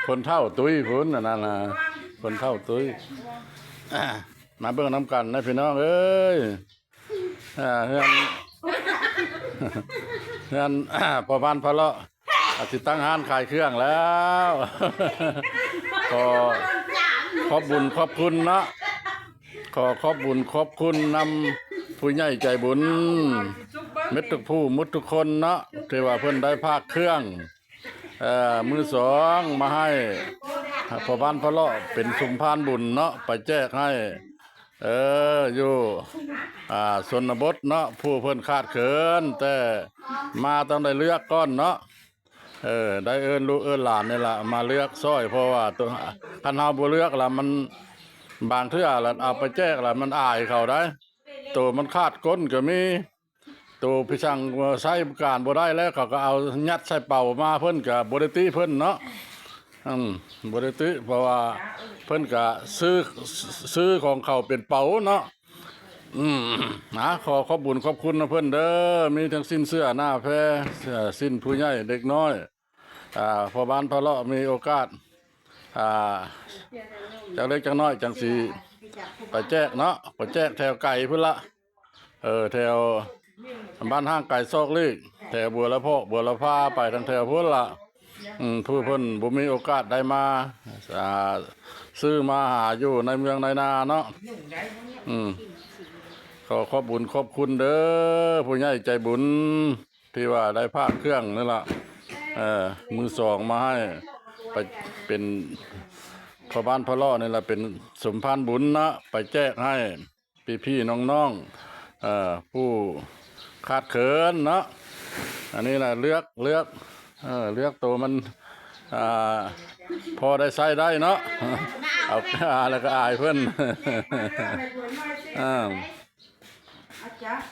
ຄົນເຖົ້າຕຸ້ຍພຸ້ນ ອັນນັ້ນນະ ຄົນເຖົ້າຕຸ້ຍ. ມາເບິ່ງນຳກັນນະພີ່ນ້ອງເອີຍ. ອ່າ ເຮືອນ ເຮືອນ ພໍ່ບ້ານພະເລາະ ອາດຊິຕັ້ງຮ້ານຂາຍເຄື່ອງແລ້ວ. ຂໍຂອບບຸນຂອບຄຸນເນາະ ຂໍຂອບບຸນຂອບຄຸນນຳຜູ້ໃຫຍ່ໃຈບຸນ ເໝິດທຸກຜູ້ໝົດທຸກຄົນເນາະ ທີ່ວ່າເພິ່ນໄດ້ພາກເຄື່ອງ ເອີ ມືສອງມາໃຫ້ພໍ່ບ້ານພະເລາະ ເປັນສົມພານບຸນເນາະ ໄປແຈກໃຫ້ ເອີ ຢູ່ ອ່າ ຊົນນະບົດເນາະ ຜູ້ເພິ່ນຂາດເຂີນ ແຕ່ມາຕ້ອງໄດ້ເລືອກກ່ອນເນາະ. ເອີ ໄດ້ເອີ້ນລູກເອີ້ນຫຼານນີ້ລະມາເລືອກຊ່ອຍ ເພາະວ່າໂຕ ຄັນເຮົາບໍ່ເລືອກລະ ມັນ ບາງເທື່ອລະເອົາໄປແຈກລະ ມັນອາຍເຂົາໄດ໋ ໂຕມັນຂາດກົ້ນກໍມີ. ໂຕພິສັງໃຊ້ການບໍ່ໄດ້ແລ້ວ ເຂົາກໍເອົາຍັດໃສ່ເປົາມາ ເພິ່ນກໍບໍ່ໄດ້ຕິເພິ່ນເນາະ ອືມ ບໍ່ໄດ້ຕິ ເພາະວ່າເພິ່ນກໍຊື້ ຊື້ຂອງເຂົາເປັນເປົາເນາະ. ອືມ ນະ ຂໍຂອບບຸນຂອບຄຸນນຳເພິ່ນເດີ ມີທັງສິ້ນເສື້ອໜ້າແພ ເສື້ອສິ້ນຜູ້ໃຫຍ່ເດັກນ້ອຍ ອ່າ ພໍ່ບ້ານພະເລາະມີໂອກາດ ອ່າ ຈັກເລັກຈັກນ້ອຍຈັ່ງຊິໄປແຈກເນາະ ໄປແຈກແຖວໄກພຸ້ນລະ. ເອີ ແຖວບ້ານຫ່າງໄກຊອກຫຼີກ ແຖວບົວລະພອກ ບົວລະພາ ໄປທາງແຖວພຸ້ນລະ. ອືມ ຜູ້ເພິ່ນບໍ່ມີໂອກາດໄດ້ມາ ອ່າ ຊື້ມາຫາຢູ່ໃນເມືອງໃນນາເນາະ. ອືມ ຂໍຂອບບຸນຂອບຄຸນເດີ ຜູ້ໃຫຍ່ໃຈບຸນ ທີ່ວ່າໄດ້ພາກເຄື່ອງນີ້ລະ ເອີ ມືສອງມາໃຫ້ ໄປເປັນພໍ່ບ້ານພະເລາະນີ້ລະ ເປັນສົມພານບຸນເນາະ ໄປແຈກໃຫ້ ພີ່ໆນ້ອງໆ ເອີ ຜູ້ຂາດເຂີນເນາະ. ອັນນີ້ລະເລືອກ ເລືອກ ເອີ ເລືອກໂຕມັນ ອ່າ ພໍໄດ້ໃຊ້ໄດ້ເນາະ ເອົາ ອ່າ ແລ້ວກໍອາຍເພິ່ນ ອ່າ